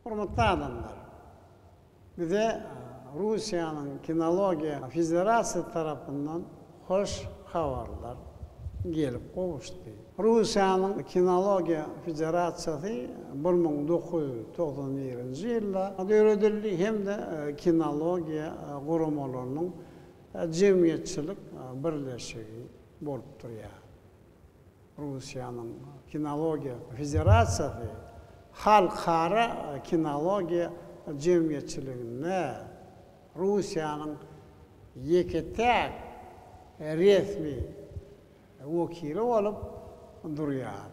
Hormatly adamlar! Bize Russiýanyň Kinologiýa federasiýasy tarapyndan hoş habarlar gelip gowuşdy. Russiýanyň Kinologiýa federasiýasy 1991-nji ýylda döredildi hem-de kinologiýa guramalarynyň jemgyýetçilik birleşigi bolup durýar. Russiýanyň Kinologiýa federasiýasy halkara kinologiýa jemgyýetçiliginde Russiýanyň ýeke-täk resmi wekili bolup durýar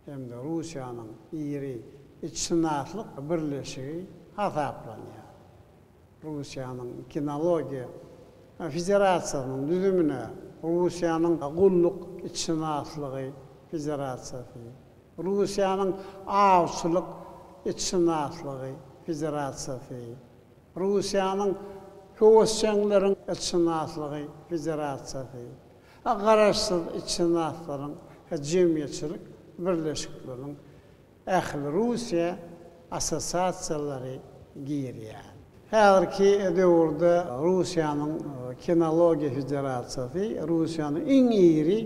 hem-de Russiýanyň iri itşynaslyk birleşigi hasaplanýar. Russiýanyň Kinologiýa federasiýasynyň düzümine Russiýanyň Gulluk itşynaslygy federasiýasy, Russiýanyň Awçylyk itşynaslygy federasiýasy, Russiýanyň Höwesjeňleriň itşynaslygy federasiýasy, Garaşsyz itşynaslaryň jemgyýetçilik birleşikleriniň Ählirussiýa assosiasiýalary girýär. Häzirki döwürde Russiýanyň Kinologiýa federasiýasy Russiýanyň iň iri.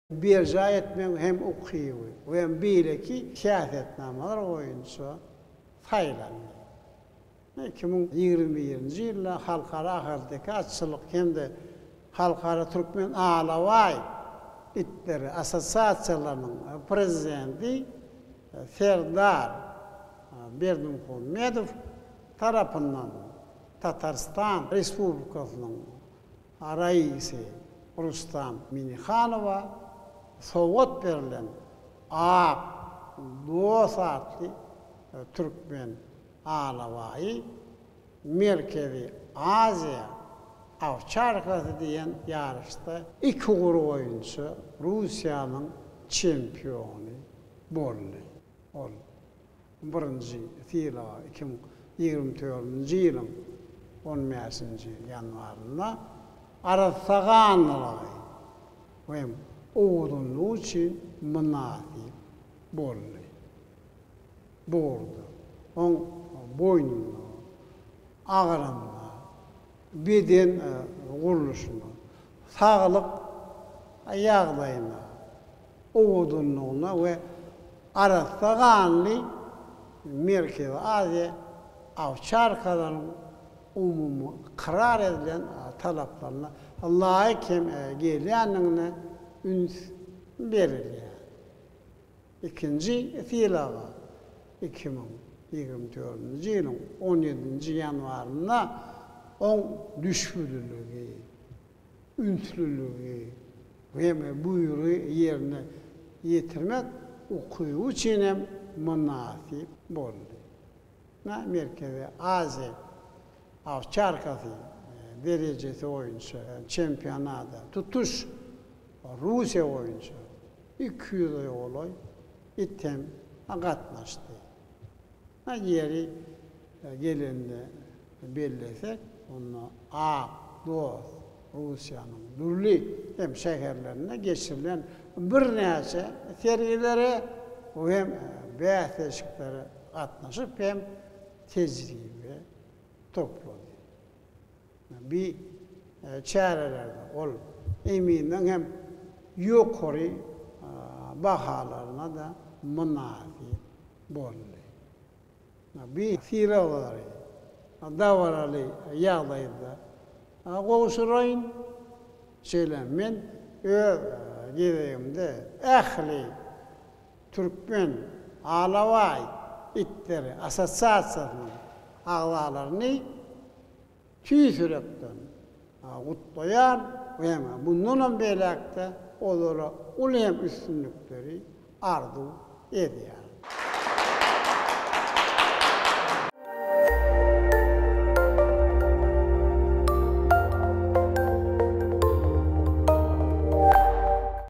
Berjaý etmegiň hem ukyby we hem beýleki häsiýetnamalar boýunça saýlandy. 2021-nji ýylda Halkara ahalteke atçylyk hem-de Halkara türkmen alabaý itleri assosiasiýalarynyň prezidenti Serdar Berdimuhamedow tarapyndan Tatarystan Respublikasynyň Raisi Rustam Minihanowa sowgat berlen Ak dos atly türkmen alabaýy Merkezi Aziýa awçarkasy diýen ýaryşda iki ugur boýunça Russiýanyň çempiony boldy. Ol birinji sylaga 2024-nji ýylyň on bäşinji ýanwarynda arassa ganlylygy we owadanlygy üçin mynasyp boldy. Bu ugurda oň boýnunda, agramyna, beden gurluşyna, saglyk ýagdaýyna, owadanlygyna we arassa ganly Merkezi Aziýa owçarkalaryň umumy ykrar edilen talaplaryna laýyk hem gelýändigine üns berilýär. Ikinji sylaga 2024-nji ýylyň on ýedinji ýanwarynda oň düşbüliligi, ünslüligi hem buýrugy ýerine ýetirmek ukyby üçin hem mynasyp boldy. Merkezi Aziýa owçarkasy derejesi boýunça çempionata tutuş Russiýa boýunça 200-e golaý it hem gatnaşdy. Ýeri gelende bellesek, onda Ak dost Russiýanyň dürli hem şäherlerinde geçirilen birnäçe sergilere hem bäsleşiklere gatnaşyp hem tejribe toplady. Bi çärelerde ol. Eminleň hem ýokary bahalaryna-da mynasyp boldy. Bu sylaglary dabaraly ýagdaýda gowşuraýyn. Şeýle men öz gezegimde ähli Türkmen alabaý itleri assosiasiýasynyň agzalaryny tüýs ýürekden gutlaýan we hem mundanam beýläk-de olara uly hem üstünlikleri arzuw edýärin.